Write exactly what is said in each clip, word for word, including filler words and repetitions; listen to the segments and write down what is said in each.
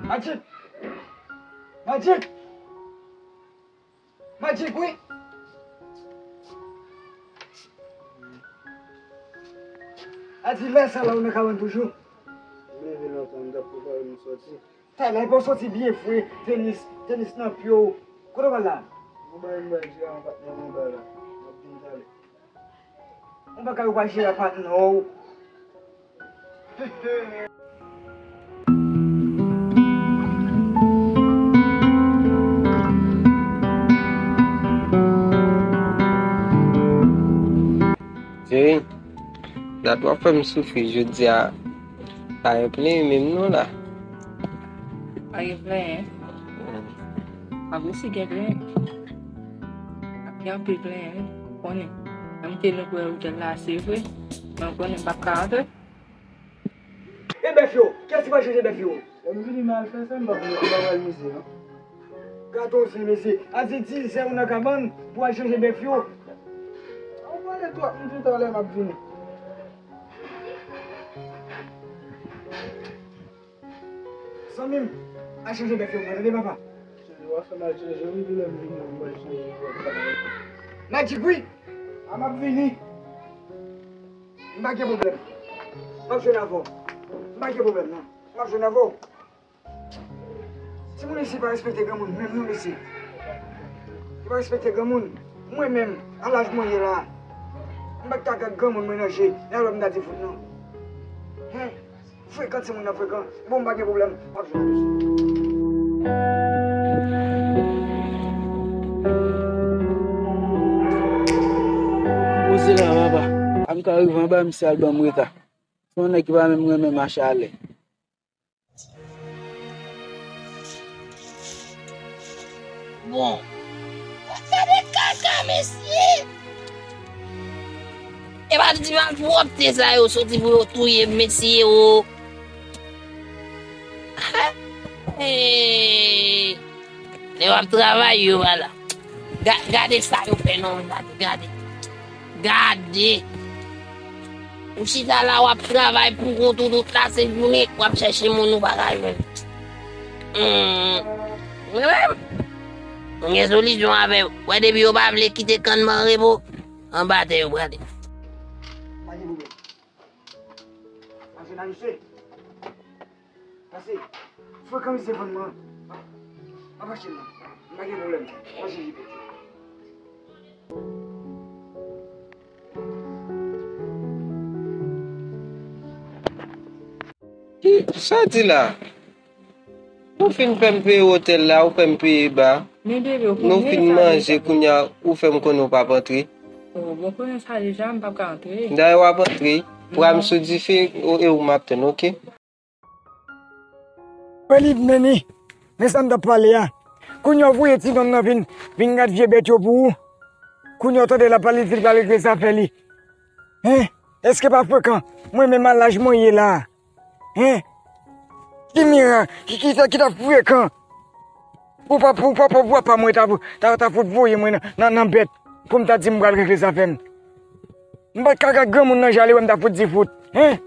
Magic! Magic! Magic, wi! A di lè sa la ou nan kabann toujou? M leve lontan, m t ap prepare m sòti. Talè, epi w sòti byen fre, tenis, tenis nan pye w. Kote w pral la? Mwen bay, mwen bay Jera yon patnè mwen ba la. M ap vin talè. Yon bagay ou pa jere a patnè w. Jere, dat w ap fè m soufri jodi a, pa gen plenyen menm non la. Pa gen plenyen. M ap resi gen plenyen. Ap gen anpil plenyen, wi. Ou konnen. Menm ke nou pran otèl la, se vre. Men ou konnen m p ap ka antre. E bèf yo? Kiyès ki pral chanje bèf yo? Lè m vini, m al fè sa, m pa vle, m pa pral mize, non. Gade yon zen, mesye. A di dizè ou nan kabann pou al chanje bèf yo. Ou pale twòp, m di talè m ap vini. Zanmi m, al chanje bèf yo, mwen, tande papa. Chanje, w ap fè m al chanje, wi, pi lè m vini, m pral chanje, m pral chanje. Magic, wi. A, m ap vini. M pa gen pwoblèm. M ap jwenn avè w. M pa gen pwoblèm, non. M ap jwenn avè w. Timoun isi pa respekte granmoun menm non, mesye. Yo pa respekte granmoun. Mwen menm, a laj mwen ye la, m pa t ka gad granmoun mwen nan je, nan lè m ta di fout non. Hen, frekan timoun nan frekan. Bon, m pa gen pwoblèm. M ap jwenn avè w. Poze la, papa. A m ka rive anba, misye al ban m reta. Se yon nèg ki pa menm renmen mache alè. Bon. Gade kaka, mesye! E pa ti malpwòpte sa yo soti pou yo touye m, mesye, o. Hey! Lè w ap travay, yo pa la. Ga-, gade sa yo fè non, gade, gade. Gade. Ou chita la, w ap travay pou kont ou tout la, se jounen, w ap chèche moun ou pa ka jwenn. Hmm. Mwen menm, mwen gen solisyon avè yo. Wè, depi yo pa vle kite kann nan repo, anba tè yo prale. Pa gen pwoblèm. Pa gen ayisyen. Pase, frekan misye vann mwen. M ap achte l la. M pa gen pwoblèm. M ap achte jipèt. Ki, sa di la? Ou fin fè m peye otèl la, ou fè m peye ba. Men bebe, ou konnen sa deja. Nou fin manje, kounye a, ou fè m konnen ou p ap antre. Oh, bon, konnen sa deja, m p ap ka antre. Dayè w ap antre, pran m sou dife, e ou m ap tann, oke? Wè li, men li, men sa m t ap pale a. Kounye a w voye ti nonm nan vin, vin gad vye bèt yo pou ou. Kounye a w tande l ap pale, di l pral regle zafè li. Hen? Èske pa frekan? Mwen menm a laj mwen ye la. Hen? Ki mirak? Ki, ki sa ki ta frekan? Pou pa, pou pa, pou pa mwen ta, ta, ta fout voye mwen nan, nan, nan bèt. Pou m ta di m pral regle zafè m. M pa t ka gad granmoun nan je a, li wè m ta fout di fout. Hen?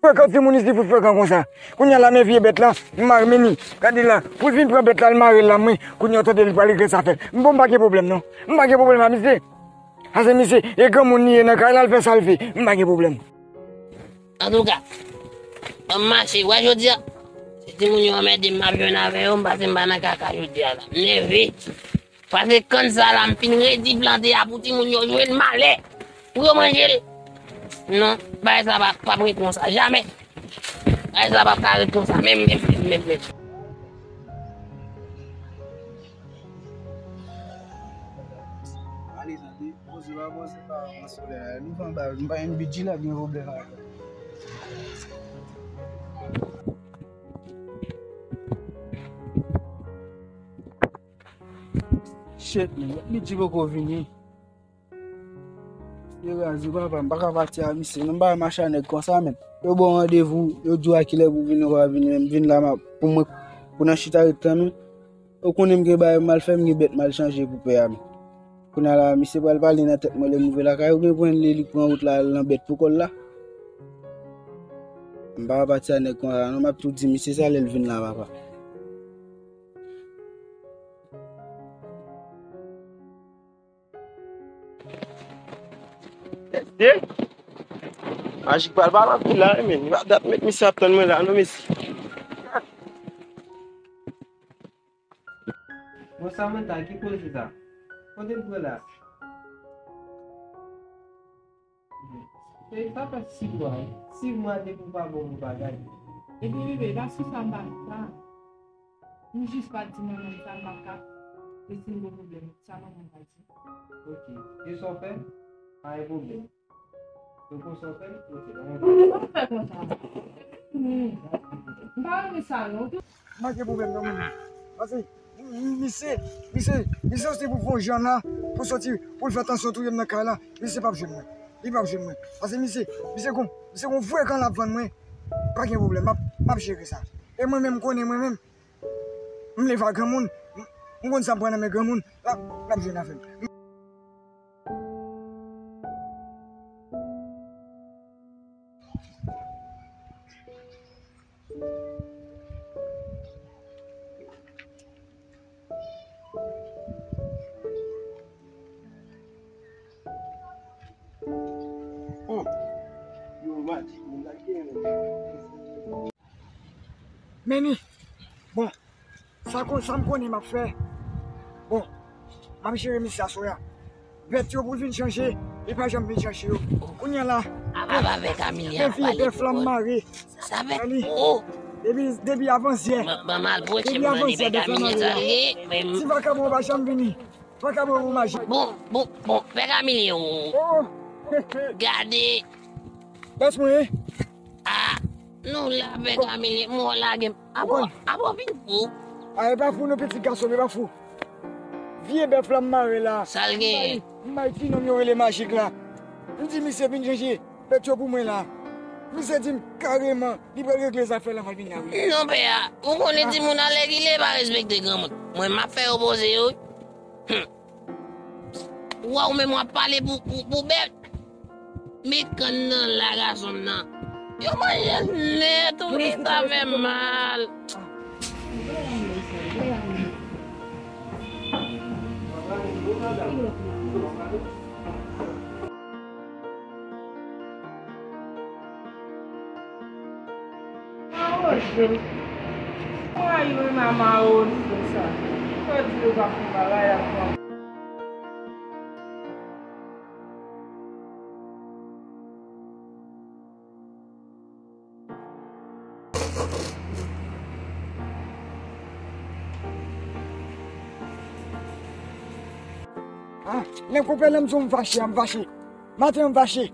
Frekan timoun isi fout frekan konsa. Kounye a la men vye bèt la, m mare men li. Gade la, pou l vin pran bèt la, l mare l la, mwen. Kounye a w tande li pral regle zafè l. M bon, m pa gen pwoblèm non. M pa gen pwoblèm a misye. Ase misye, e granmoun li ye nan kay la, l fè sa l vle. M pa gen pwoblèm. Antouka, an mache, wè jodi a, si timoun yo anmède m, m ap jwenn avè yo, m pase m pa nan kaka jodi a la. M nève. Pase kann sa la, m fin redi plante a pou timoun yo jwenn malè. Pou yo manje l. Non, bagay sa pa, p ap ret konsa. Jamè. Bagay sa p ap ka ret konsa. Menm, menm, menm, menm, menm. Ale, tande. Poze pa poze pa pran solèy la. Nou pran ba, nou pa yon bidji la gen pwoblèm avè l. Shit, man. Bidji poko vini. Yo raze papa, m pa ka pati a misye. Non, m pa mache a nèg konsa, men. Yo ba w randevou, yo di w a kilè pou vini, ou pa vini, men m vin la, m ap, pou mwen, pou nan chita ret tann ou. Ou konnen m gen bagay m al fè, m gen bèt m al chanje pou pè a, men. Kounye a la, misye pral pale nan tèt mwen lè m rive lakay, oubyen pran li, li pran wout la al nan bèt pou kò l la. M pa ka pati a nèg konsa non, m ap tou di misye sa lè l vin la, papa. Mesye, Majik pral pale anpil la wi, men. Li pa dat met misye ap tann mwen la non, mesye. Bon, Samantha, ki koze sa? Kote l pran la? Se sa fè sis mwa, sis mwa depi w pa bon, ou pa gade. Epi bebe, pa sou sa, m pa di sa. M jis pa di manman m sa, m pa ka. E si m gen pwoblèm, sa manman m pa di. Ok. E sa w fè? Pa gen pwoblèm. Donk, ou sa w fè? Ok, pa gen pwoblèm. Ou fè konsa. Hmm. M pa renmen sa, non. M pa gen pwoblèm, non, moun. Paske, m, m, misye, misye, misye se pou fè yon jan la, pou soti, pou l fè tansyon touye m nan kay la. Misye p ap jwenn mwen. Li p ap jwenn mwen. Paske misye, misye gon, misye gon frekan l ap vann mwen. Pa gen pwoblèm, m ap, m ap jere sa. E mwen menm, m konnen mwen menm, m leve a granmoun, m, m konn sa m pran nan men granmoun, l ap, l ap jwenn avè m. Oh. Yo, Majik, moun nan gen men. Men ni, bon, sa kon, sa m konnen m ap fè. Bon, m ap jere misye aswè a. Bèt yo pou l vin chanje, li pa janm vin chanje yo. Kounye a la, a papa avèk Amelia, men vye bèf la m mare. Sa fè, oh. Depi, depi avanzyè. Ban m al pwoche m nan li, bèf la mare la. Ti vakabon pa janm vini. Vakabon pou Majik. Bon, bon, bon, pè Kamilye, oh. Oh. Gade. Bas mwen, hein? Ah, nou la, pè Kamilye, mwen lage m. Abo, abo vin fou. A, e pa fou non, pitit gason m, e pa fou. Vye bèf la m mare la. Sa l genyen? M bay, m bay ti nonm yo rele Majik la. M di misye vin chanje bèt yo pou mwen la. Misye di m kareman, li pral regle zafè l anvan l vin la, wi. Non, pè a, ou konnen timoun alèkile pa respekte granmoun. Mwen, m ap fè yo poze yo, wi. Hum. Waw, men w ap pale pou, pou, pou bèt. Men kann nan la, gason m nan. Yo manje l nèt, wi, sa fè mal. Mawozo. Ay, mwen, mawozo sa. Fò di yo pa fè bagay ak mwen. Ah, lè konpè, lè m di w m fache, m fache. Maten an m fache.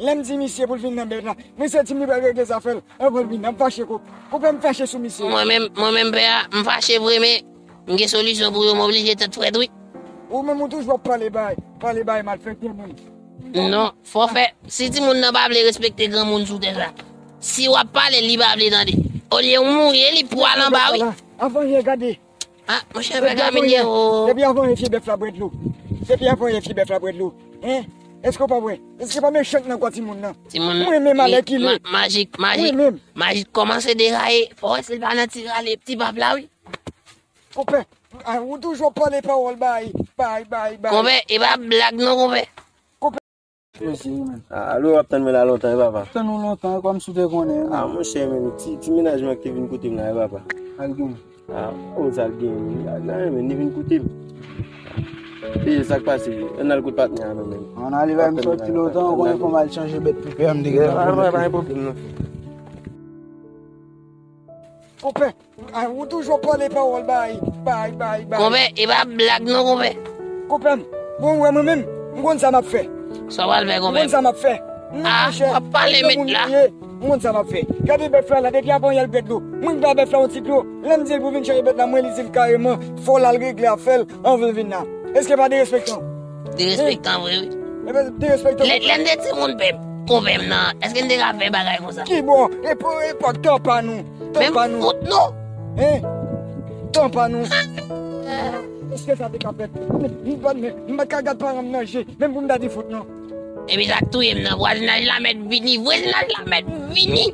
Lè m di misye pou l vin nan bèt la, misye di m li pral regle zafè l anvan l vin nan. M fache, ko-, konpè, m fache sou misye. Mwen menm, mwen menm, pè a, m fache vre, men m gen solisyon pou yo, m oblije tèt frèt, wi. Ou menm, ou toujou ap pale bay, pale bay malfektè menm. Non, fò fè, si timoun nan pa vle respekte granmoun sou tè sa, si w ap pale, li pa vle tande. Olye w mouye, li pwal anba, wi. Avan yè, gade. Ah, monchè, pè Kamilye, oh. Depi avan yè, fye bèf la bwè dlo. Depi avan yè, fye bèf la bwè dlo. Hein? Èske w pa wè? Èske pa mechan nan kwa timoun nan? Timoun, mwen menm, alèkile. Majik, Majik, Majik kòmanse deraye. Fò wè si l pa nan ti rale, ti pap la, wi. Konpè, ah, ou toujou pale pawòl bay, bay, bay, bay. Konpè, e pa blag non, konpè. Konpè. Mèsi, man. Ah, alò, w ap tann mwen la lontan, wi, papa. Tann ou lontan, kòmsi w te konnen, man. Ah, monchè, men, ti, ti mennaj mwen ki te vin kote m la, wi, papa. Al gen. Ah, oh, sa l gen, men. Al gen, men, li vin kote m. E sa k pase? Ann al kot patnè a nou, men. Ann ale, bay, m sòti lontan, ou konnen fò m al chanje bèt pou pè a, m te gen pwoblèm. Pa gen pwoblèm, non. Konpè, ah, ou toujou pale pawòl bay, bay, bay, bay. Konpè, e pa blag non, konpè. Konpè m, bon, ou wè mwen menm, m konn sa m ap fè. Sa w pral fè, konpè? M konn sa m ap fè. Ah, w ap pale met la. M konn sa m ap fè. Gade bèf la, la, depi avan yè l bwè dlo. Mwen bay bèf la yon ti dlo. Lè m di l pou vin chanje bèt la, mwen li di m kareman, fò l al regle afè l anvan l vin la. Èske pa derespektan? Derespektan vre, wi. Ebyen, derespektan. Lè, lè n te timoun, pè, konpè m nan, èske n te ka fè bagay konsa? Ki bò? Epòk, epòk tan pa nou. Tan pa nou. Menm fout nou. Hein? Tan pa nou. Èske sa te ka fèt? M pa, m pa ka gad paran m nan je, menm pou m ta di fout non. Epi sa k touye m nan, vwazinaj la mèt vini, vwazinaj la mèt vini.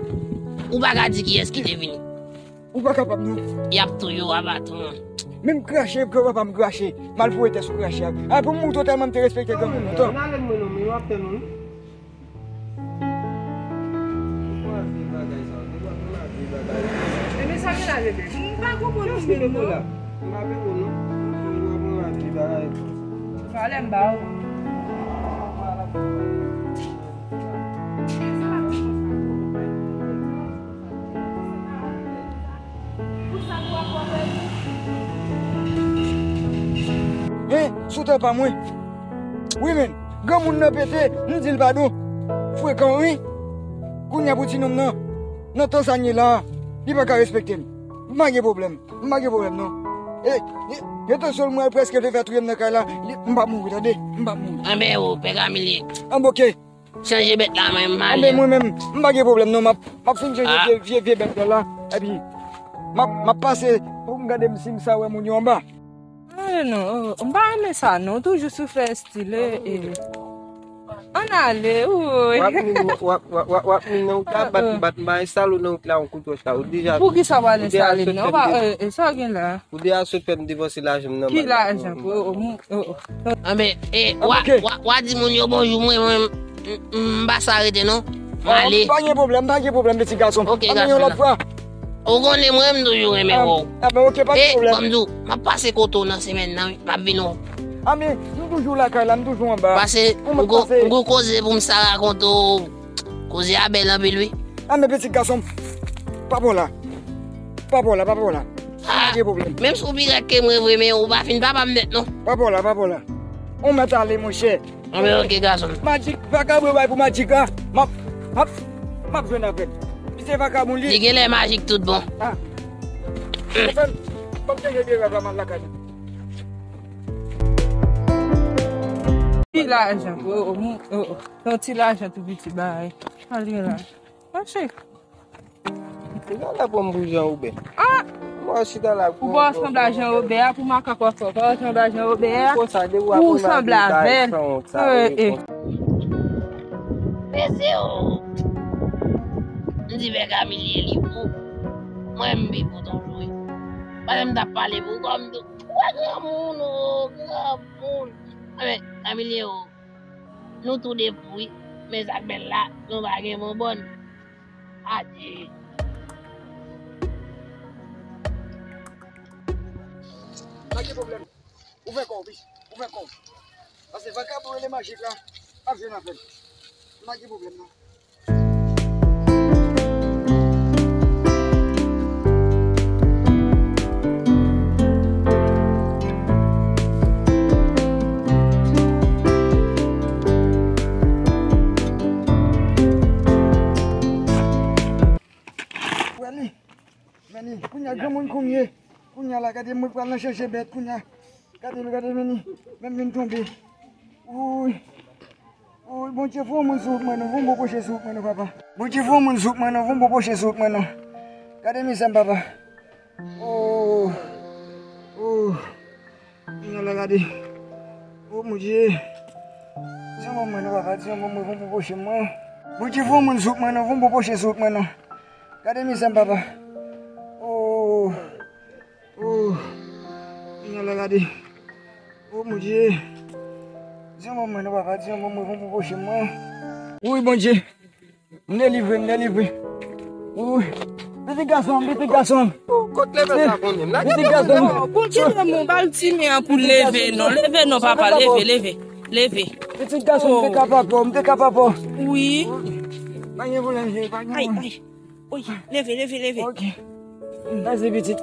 Ou pa ka di kiyès ki te vini. Ou pa kapab, non. Y ap touye w a baton. Menm krache, ke papa m krache. Malpwopte sou krache a. A, pou m moute w tèlman m te respekte granmoun, non. Nan ale mwen non, men w ap fè nou. Ou pa vye bagay sa, ou pa vye bagay. E men sa gen la, bebe. M pa konprann ou menm, non. M pa vle ou non. Ou pa vye bagay. Pale m ba ou. Hein, sou tan pa mwen. Wi, men, granmoun nan pete, m di l padon. Frekan, wi. Kounye a pou ti nonm nan, nan tan sa n ye la, li pa ka respekte m. M pa gen pwoblèm. M pa gen pwoblèm, non. E, e, e, tansyon mwen prèske te fè touye m nan kay la. Li, m p ap mouri, tande. M p ap mouri. Anben, o, pè Kamilye. Anben, oke. Chanje bèt la, mwen, m ale. Anben, mwen menm, m pa gen pwoblèm, non. M ap, m ap fin chanje vye, vye, vye bèt la. Epi, m ap, m ap pase pou m gade m si m sa wè moun yo anba. Ay, non, oh, m pa renmen sa, non. Toujou sou fè estile, e. Ann ale, woy. W ap min, w ap, w ap, w ap, w ap min nan wout la, bat, bat, m pa enstale w nan wout la, yon kout wòch la. Ou deja, pou ki sa w al enstale m nan? Ou pa, e, e, sa w gen la? Ou deja sot fè m depanse lajan m nan. Ki lajan? Oh, oh, oh, oh. Anben, e, w a, w a, w a di moun yo bonjou, mwen, mwen, m, m, m pa sa rete, non. M ale. Pa gen pwoblèm, pa gen pwoblèm, pitit gason. Ok, gason. Anben, yon lòt fwa. Ou konnen mwen, m toujou renmen wè w. Anben, ok, pa gen pwoblèm. E, ban m di w, m ap pase kote w nan semèn nan, wi. M ap vin wè w. Anben, m toujou lakay la, m toujou anba. Pase, m gon, m gon koze pou m sa rakonte w. Koze a bèl anpil, wi. Anben, pitit gason m, pa pran la. Pa pran la, pa pran la. Pa gen pwoblèm. Menm si w pi rèd ke mwen vre, men ou pa fin papa m nèt, non. Pa pran la, pa pran la. Ou mèt ale, monchè. Anben, ok, gason. Majik, vakabon bay pou Majik la. M ap, m ap, m ap jwenn avè l. Li se vakabon, li. Li genlè Majik tout bon. Ah. Fè m, fè m chanje de rèv la, m al lakay mwen. Ti lajan, oh, oh, oh, oh. Yon ti lajan tou piti bay. Al gen la. Mache. Ou genlè pran m pou Jan Wobè. Ah! Mwen chita la. Ou pa sanble a Jan Wobè a, pou makak w ap fè, ou pa sanble a Jan Wobè a. Konsa, depi w ap sanble avè l. Mesye o! M di bèk a milye li fou. Mwen, m pi fou toujou, wi. Pandan m t ap pale pou kò m tou. Ou wè granmoun o, granmoun. Anben, a milye o. Nou tou de fou, wi. Men sa k bèl la, nou pa gen bonbòn. Adye. Pa gen pwoblèm. Ouvè kò w, wi. Ouvè kò w. Paske vakabon rele Majik la, ap jwenn avè l. Pa gen pwoblèm, non. Wè li. Men li, kounye a granmoun kou m ye. Kounye a la, gade mwen pral nan chanje bèt kounye a. Gade, gade, men li, men m vin tonbe. Wouy. Wouy, Bondye, voye yon moun sou wout mwen non, voye yon bon pwoche sou wout mwen non, papa. Bondye, voye yon moun sou wout mwen non, voye yon bon pwoche sou wout mwen non. Gade mizè m, papa. Oh. Oh. Kounye a la, gade. Oh, Bondye. Di yon bon mwen non, papa, di yon bon mwen, voye yon bon pwoche mwen. Bondye, voye yon moun sou wout mwen non, voye yon bon pwoche sou wout mwen non. Gade mizè m, papa. Oh. Oh. Kounye a la, gade. Oh, Bondye. Di yon bon mwen non, papa, di yon bon mwen, voye yon bon pwoche mwen. Wi, Bondye. M delivre, m delivre. Wi. Pitit gason m, pitit gason m. Kot leve sa konnen? Pitit gason m. Bondye, non, ba l ti men an pou l leve non. Leve non, papa, leve, leve. Leve. Pitit gason m, m te ka pa pè w, m te ka pa pè w. Wi. Pa gen pwoblèm, cheri, pa gen pwoblèm. Ay, ay. Wi, leve, leve, leve. Ok. Mèsi, pitit.